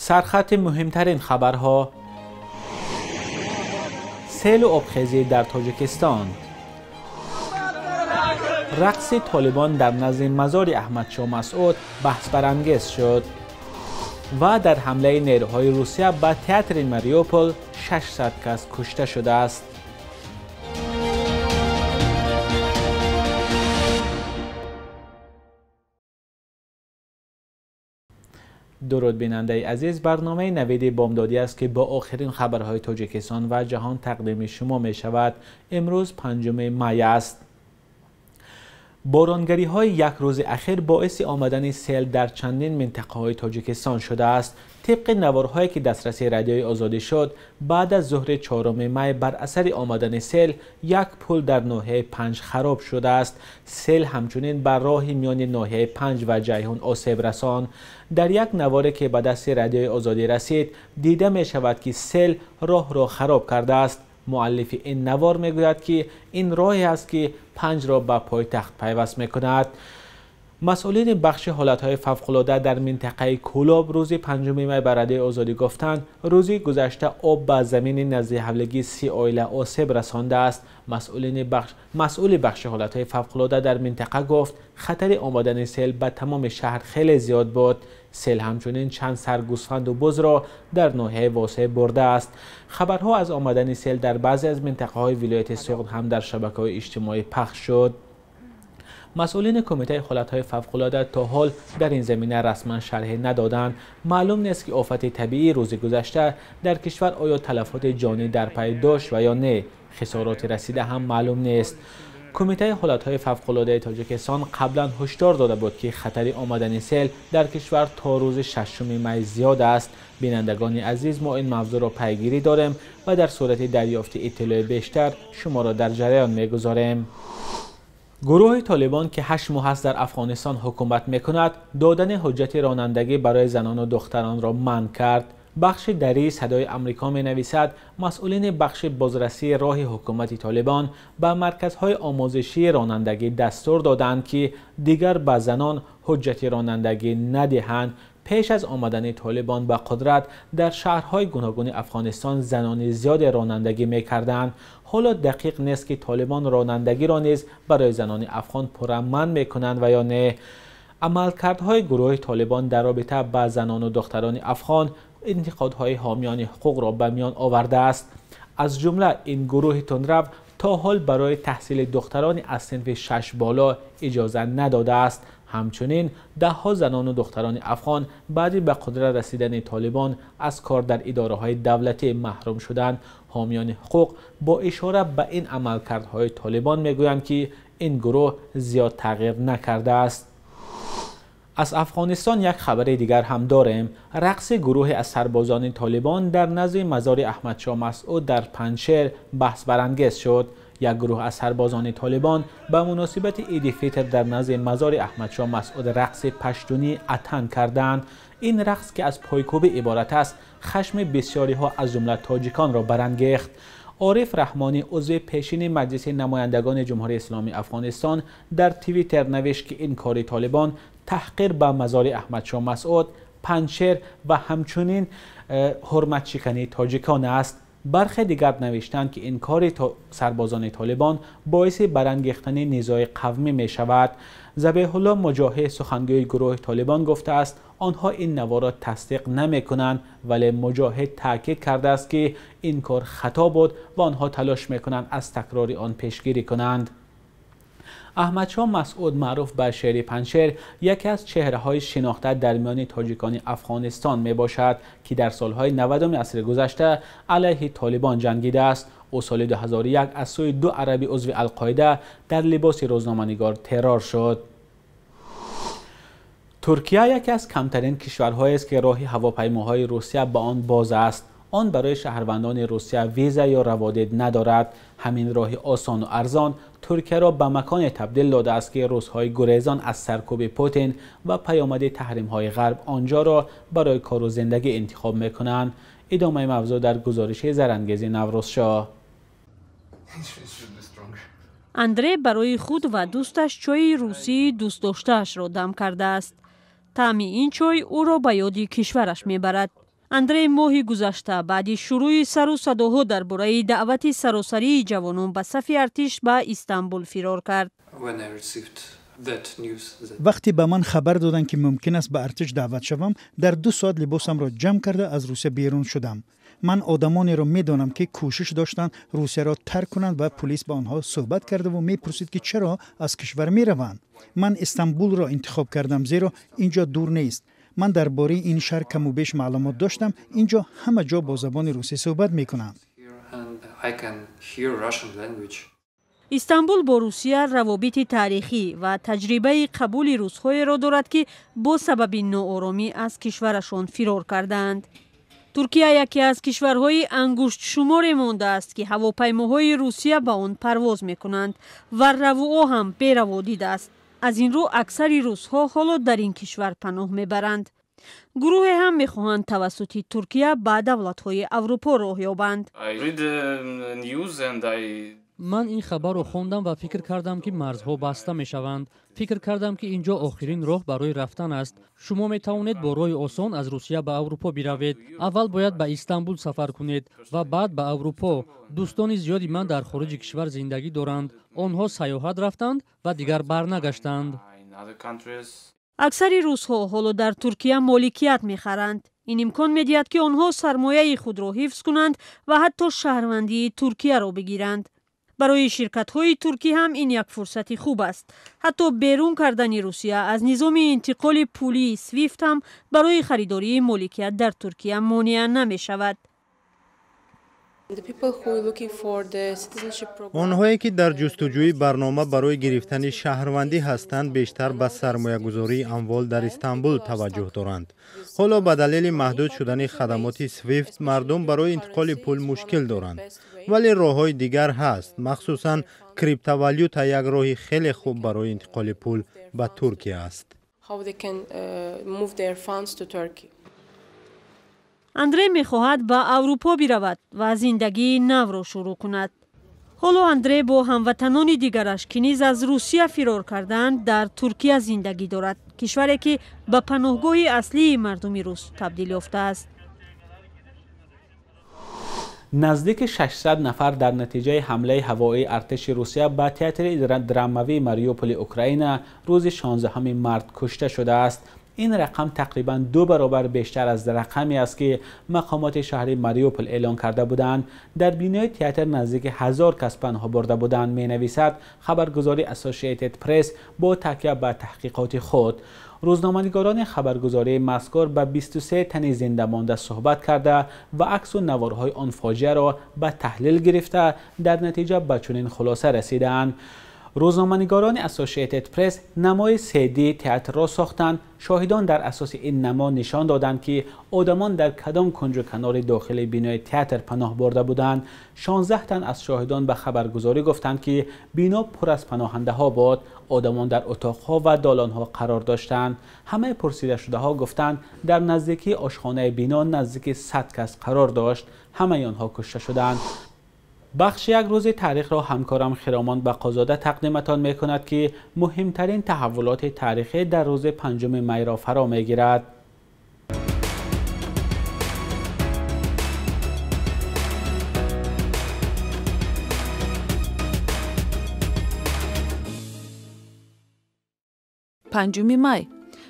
Сархати муҳимтарин хабарҳо: селу обхезӣ дар Тоҷикистон, рақси Толибон дар назди мазори Аҳмадшоҳ Масъуд баҳсбарангез шуд ва дар ҳамлаи нерӯҳои Русия ба театри Мариупол 600 кас кушта шудааст. Дуруд бинандаи азиз, барномаи навиди бомдодӣ аст, ки бо охирин хабарҳои Тоҷикистон ва ҷаҳон тақдими шумо мешавад. Имрӯз 5 май аст. Боронгариҳои як рӯзи ахир боиси омадани сел дар чандин минтақаҳои Тоҷикистон шудааст. Тибқи наворҳое ки дастраси Радиои Озодӣ шуд, баъд аз зуҳри 4 май бар асари омадани сел як пул дар ноҳияи Панҷ хароб шудааст. Сел ҳамчунин бар роҳи миёни ноҳияи Панҷ ва Ҷайҳун осеб расон. Дар як наворе ки ба дасти Радиои Озодӣ расид, дида мешавад, ки сел роҳро хароб кардааст. Муаллифи ин навор мегӯяд, ки ин роҳе аст, ки Панҷро ба пойтахт пайваст мекунад. Масъулини бахши ҳолатҳои фавқулода дар минтақаи Кӯлоб рӯзи 5 май ба Радиои Озодӣ гуфтанд, рӯзи гузашта об ба замини назди ҳавлигии 30 оила осеб расондааст. Масъули бахши ҳолатҳои фавқулода дар минтақа гуфт, хатари омадани сел ба тамоми шаҳр хеле зиёд буд. Сел ҳамчунин чанд сар гӯсфанду бузро дар ноҳияи Восеъ бурдааст. Хабарҳо аз омадани сел дар баъзе аз минтақаҳои вилояти Суғд ҳам дар шабакаҳои иҷтимоӣ пахш шуд. Масъулини Кумитаи ҳолатҳои фавқулода то ҳол дар ин замина расман шарҳе надоданд. Маълум нест, ки офати табиии рӯзи гузашта дар кишвар оё талафоти ҷонӣ дар пай дошт ва ё не. Хисороти расида ҳам маълум нест. Кумитаи ҳолатҳои фавқулодаи Тоҷикистон қаблан ҳушдор дода буд, ки хатари омадани сел дар кишвар то рӯзи 6 май зиёд аст. Бинандагони азиз, мо ин мавзӯъро пайгирӣ дорем ва дар сурати дарёфти иттилои бештар шуморо дар ҷараён мегузорем. Гурӯҳи Толибон, ки 8 моҳ аст дар Афғонистон ҳукумат мекунад, додани ҳуҷҷати ронандагӣ барои занону духтаронро манъ кард. Бахши дарии Садои Амрико менависад, масъулини бахши бозрасии роҳи ҳукумати Толибон ба марказҳои омӯзишии ронандагӣ дастур доданд, ки дигар ба занон ҳуҷҷати ронандагӣ надиҳанд. Пеш аз омадани Толибон ба қудрат дар шаҳрҳои гуногуни Афғонистон занони зиёде ронандагӣ мекарданд. Ҳоло дақиқ нест, ки Толибон ронандагиро низ барои занони афғон пурра манъ мекунанд ва ё не. Амалкардҳои гурӯҳи Толибон дар робита ба занону духтарони афғон интиқодҳои ҳомиёни ҳуқуқро ба миён овардааст. Аз ҷумла ин гурӯҳи тундрав то ҳол барои таҳсили духтарони аз синфи 6 боло иҷоза надодааст. Ҳамчунин даҳҳо занону духтарони афғон баъди ба қудрат расидани Толибон аз кор дар идораҳои давлатӣ маҳрум шуданд. Ҳомиёни ҳуқуқ бо ишора ба ин амалкардҳои Толибон мегӯянд, ки ин гурӯҳ зиёд тағйир накардааст. Аз Афғонистон як хабари дигар ҳам дорем. Рақси гурӯҳе аз сарбозони Толибон дар назди мазори Аҳмадшоҳ Масъуд дар Панҷшер баҳсбарангез шуд. Як гурӯҳ аз сарбозони Толибон ба муносибати Иди Фитр дар назди мазори Аҳмадшоҳ Масъуд рақси паштунӣ атан карданд. Ин рақс, ки аз пойкӯбӣ иборат аст, хашми бисёриҳо аз ҷумла тоҷиконро барангехт. Ориф Раҳмонӣ, узви пешини Маҷлиси намояндагони Ҷумҳурии Исломии Афғонистон, дар Твиттер навишт, ки ин кори Толибон таҳқир ба мазори Аҳмадшоҳ Масъуд, Панҷшер ва ҳамчунин ҳурматшикании тоҷикон аст. Бархе дигар навиштанд, ки ин кори сарбозони Толибон боиси барангехтани низои қавмӣ мешавад. Забеҳулло Муҷоҳид, сухангӯи гурӯҳи Толибон, гуфтааст, онҳо ин наворро тасдиқ намекунанд, вале Муҷоҳид таъкид кардааст, ки ин кор хато буд ва онҳо талош мекунанд аз такрори он пешгирӣ кунанд. Аҳмадшоҳ Масъуд, маъруф ба шери Панҷшер, яке аз чеҳраҳои шинохта дар миёни тоҷикони Афғонистон мебошад, ки дар солҳои 90 асри гузашта алайҳи Толибон ҷангидааст. Ӯ соли 2001 аз сӯи 2 араби узви Алқоида дар либоси рӯзноманигор террор шуд. Туркия яке аз камтарин кишварҳоест, ки роҳи ҳавопаймоҳои Русия ба он боз аст. Он барои шаҳрвандони Русия виза ё раводид надорад. Ҳамин роҳи осону арзон Туркияро ба маконе табдил додааст, ки русҳои гурезон аз саркӯби Путин ва паёмади таҳримҳои ғарб онҷоро барои кору зиндагӣ интихоб мекунанд. Идомаи мавзӯъ дар гузориши Зарангези Наврӯзшоҳ. Андре барои худ ва дӯсташ чойи русии дӯстдоштаашро дам кардааст. Таъми ин чой ӯро ба ёди кишвараш мебарад. Андрей моҳи гузашта баъди шурӯи сару садоҳо дар бораи даъвати саросарии ҷавонон ба сафи артиш ба Истанбул фирор кард. Вақте ба ман хабар доданд, ки мумкин аст ба артиш даъват шавам, дар 2 соат либосамро ҷамъ карда, аз Русия берун шудам. Ман одамонеро медонам, ки кӯшиш доштанд Русияро тарк кунанд ва пулис ба онҳо суҳбат кардаву мепурсид, ки чаро аз кишвар мераванд. Ман Истанбулро интихоб кардам, зеро ин ҷо дур нест. Ман дар бораи ин шаҳр каму беш маълумот доштам. Ин ҷо ҳама ҷо бо забони русӣ суҳбат мекунанд. Истанбул бо Русия равобити таърихӣ ва таҷрибаи қабули русҳоеро дорад, ки бо сабаби нооромӣ аз кишварашон фирор кардаанд. Туркия яке аз кишварҳои ангуштшуморе мондааст, ки ҳавопаймоҳои Русия ба он парвоз мекунанд ва равуо ҳам бераводид аст. Аз ин рӯ аксари русҳо ҳоло дар ин кишвар паноҳ мебаранд. Гурӯҳе ҳам мехоҳанд тавассути Туркия ба давлатҳои Аврупо роҳ ёбанд. Ман ин хабарро хондам ва фикр кардам, ки марзҳо баста мешаванд. Фикр кардам, ки ин ҷо охирин роҳ барои рафтан аст. Шумо метавонед бо роҳи осон аз Русия ба Аврупо биравед. Аввал бояд ба Истанбул сафар кунед ва баъд ба Аврупо. Дӯстони зиёди ман дар хориҷи кишвар зиндагӣ доранд. Онҳо сайёҳат рафтанд ва дигар барнагаштанд. Аксари русҳо ҳоло дар Туркия моликият мехаранд. Ин имкон медиҳад, ки онҳо сармояи худро ҳифз кунанд ва ҳатто шаҳрвандии Туркияро бигиранд. Барои ширкатҳои туркӣ ҳам ин як фурсати хуб аст. Ҳатто берун кардани Русия аз низоми интиқоли пулии Свифт ҳам барои харидории моликият дар Туркия монеа намешавад. Онҳое, ки дар ҷустуҷӯи барнома барои гирифтани шаҳрвандӣ ҳастанд, бештар ба сармоягузории амвол дар Истанбул таваҷҷӯҳ доранд. Ҳоло ба далели маҳдуд шудани хадамоти Свифт мардум барои интиқоли пул мушкил доранд, вале роҳҳои дигар ҳаст. Махсусан криптовалюта як роҳи хеле хуб барои интиқоли пул ба Туркия аст. Андрей мехоҳад ба Аврупо биравад ва зиндагии навро шурӯъ кунад. Ҳоло Андрей бо ҳамватанони дигараш, ки низ аз Русия фирор кардаанд, дар Туркия зиндагӣ дорад, кишваре ки ба паноҳгоҳи аслии мардуми рус табдил ёфтааст. Наздики 600 нафар дар натиҷаи ҳамлаи ҳавоии артиши Русия ба театри драмавии Мариуполи Украина рӯзи 16 март кушта шудааст. Ин рақам тақрибан 2 баробар бештар аз рақаме аст, ки мақомоти шаҳри Мариупол эълон карда буданд. Дар бинои театр наздики 1000 кас паноҳ бурда буданд, менависад хабаргузори Associated Press бо такя ба таҳқиқоти худ. Рӯзноманигорони хабаргузории мазкур ба 23 тани зинда монда суҳбат карда ва аксу наворҳои он фоҷиаро ба таҳлил гирифта, дар натиҷа ба чунин хулоса расидаанд. Рӯзноманигорони Associated Press намои 3D театрро сохтанд. Шоҳидон дар асоси ин намо нишон доданд, ки одамон дар кадом кунҷу канори дохили бинои театр паноҳ бурда буданд. 16 тан аз шоҳидон ба хабаргузорӣ гуфтанд, ки бино пур аз паноҳандаҳо буд. Одамон дар утоқҳо ва долонҳо қарор доштанд. Ҳамаи пурсидашудаҳо гуфтанд, дар наздикии ошхонаи бино наздики 100 кас қарор дошт. Ҳамаи онҳо кушта шуданд. Бахши як рӯзи таърихро ҳамкорам Хиромон Бақозода тақдиматон мекунад, ки муҳимтарин таҳаввулоти таърихӣ дар рӯзи 5 майро фаро мегирад. 5 май.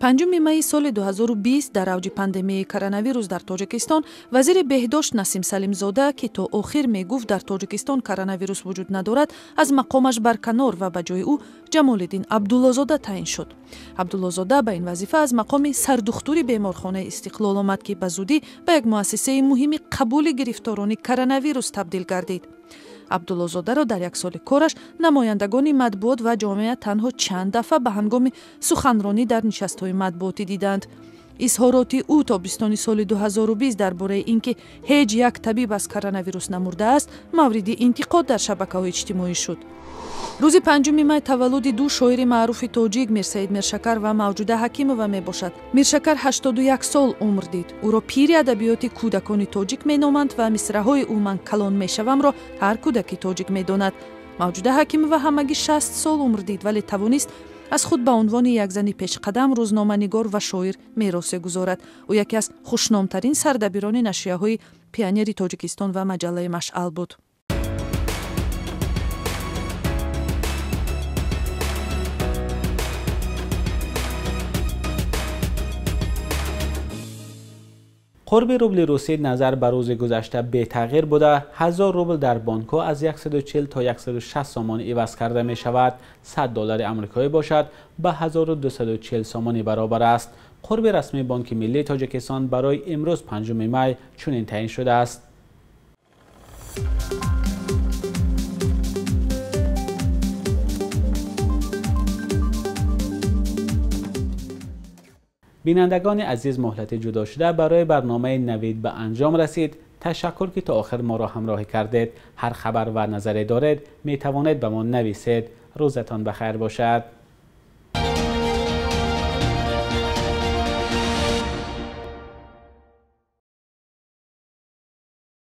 5 майи соли 2020, дар авҷи пандемияи коронавирус дар Тоҷикистон, вазири беҳдошт Насим Салимзода, ки то охир мегуфт, дар Тоҷикистон коронавирус вуҷуд надорад, аз мақомаш барканор ва ба ҷои ӯ Ҷамолиддин Абдуллозода таъин шуд. Абдуллозода ба ин вазифа аз мақоми сардухтури беморхонаи Истиқлол омад, ки ба зудӣ ба як муассисаи муҳими қабули гирифторони коронавирус табдил гардид. Абдуллозодаро дар як соли кораш намояндагони матбуот ва ҷомеа танҳо чанд дафъа ба ҳангоми суханронӣ дар нишастҳои матбуотӣ диданд. Изҳороти ӯ тобистони соли 2020 дар бораи ин ки ҳеҷ як табиб аз коронавирус намурдааст, мавриди интиқод дар шабакаҳои иҷтимоӣ шуд. Рӯзи 5 май таваллуди ду шоири маъруфи тоҷик, Мирсаид Миршакар ва Мавҷуда Ҳакимова мебошад. Миршакар 81 сол умр дид. Ӯро пири адабиёти кӯдакони тоҷик меноманд ва мисраҳои ӯ «Ман калон мешавам»-ро ҳар кӯдаки тоҷик медонад. Мавҷуда Ҳакимова ҳамагӣ 60 сол умр дид, вале тавонист Аз худ ба унвони як зани пешқадам, рӯзноманигор ва шоир меросе гузорад. Ӯ яке аз хушномтарин сардабирони нашрияҳои Пионери Тоҷикистон ва маҷаллаи Машъал буд. Қурби рубли русӣ назар ба рӯзи гузашта бетағйир буда, 1000 рубл дар бонкҳо аз 140 то 160 сомонӣ иваз карда мешавад. 100 доллари амрикоӣ бошад ба 1240 сомонӣ баробар аст. Қурби расмии Бонки Миллии Тоҷикистон барои имрӯз 5 май чунин таъин шудааст. Бинандагони азиз, муҳлати ҷудо шуда барои барномаи Навид ба анҷом расид. Ташаккур ки то охир моро ҳамроҳӣ кардед. Ҳар хабар ва назаре доред, метавонед ба мо нависед. Рӯзатон ба хайр бошад.